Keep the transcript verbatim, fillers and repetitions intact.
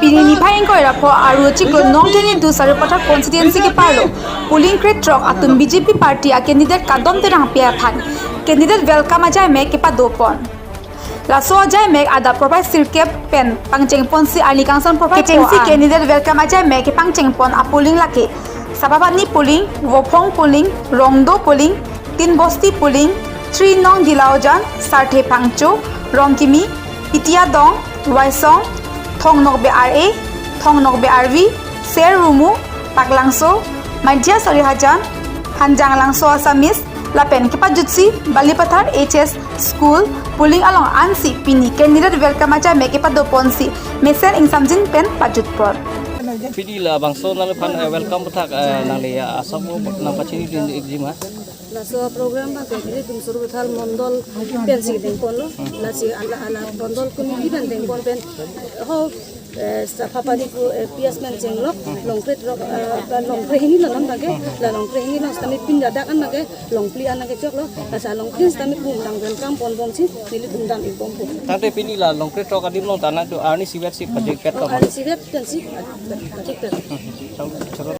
Pini niphai ingkoi ra pho Aru achiklo Nongthenei Duar Sarupathar constituency keparlo polling krethrok atum B J P party a candidate Kadom Terangpi aphan candidate welcome ajaimek kepadopon. Laso ajaimek adap porphai sirkep pen pangchengponsi arni kangsam porphai kechengsi candidate welcome ajaimek kepangchengpon apolling lake Sapapatni polling, Vophong polling, Rongdo polling, Tin Bosti polling, Three Nong Dilaojan, Sarthe Phangcho, Rongkimi, Pitia Dong, Waisong, Thong Nokbe R A, Thong Nokbe R V, Ser Rumu, Paklangso, Maidhia Sarihajan, Hanjang Langso Assamese, lapen kepajutsi Balipathar H S School polling along ansi pini candidate welcome ajaimek kepadoponsi mesen ingsamjin pen pajutpon. Pini labangso nangliphan eh, welcome athak eh, nangli eh, asap mo nangpachini dun ikjima. Laso program abang ke nelitum Sarupathar mondol pensi dengponlo. Lasi ala ala mondol committee pen dengpon pen ho eh, Sapapatni pu eh, P S pen chenglok Longkrethrok eh, Longkre hini lo non abang ke, la Longkre hini lo sitame pin dadak an abang ke Longphli an abang ke choklo, lasi Longphli sitame pum dang welcome ponbomsi nelitum dam-ikbompo. Tangte pini la Longkrethrok adim along ta nangtum arnisi vetsi pajutpet to. Arnisi vet pensi pajutpet.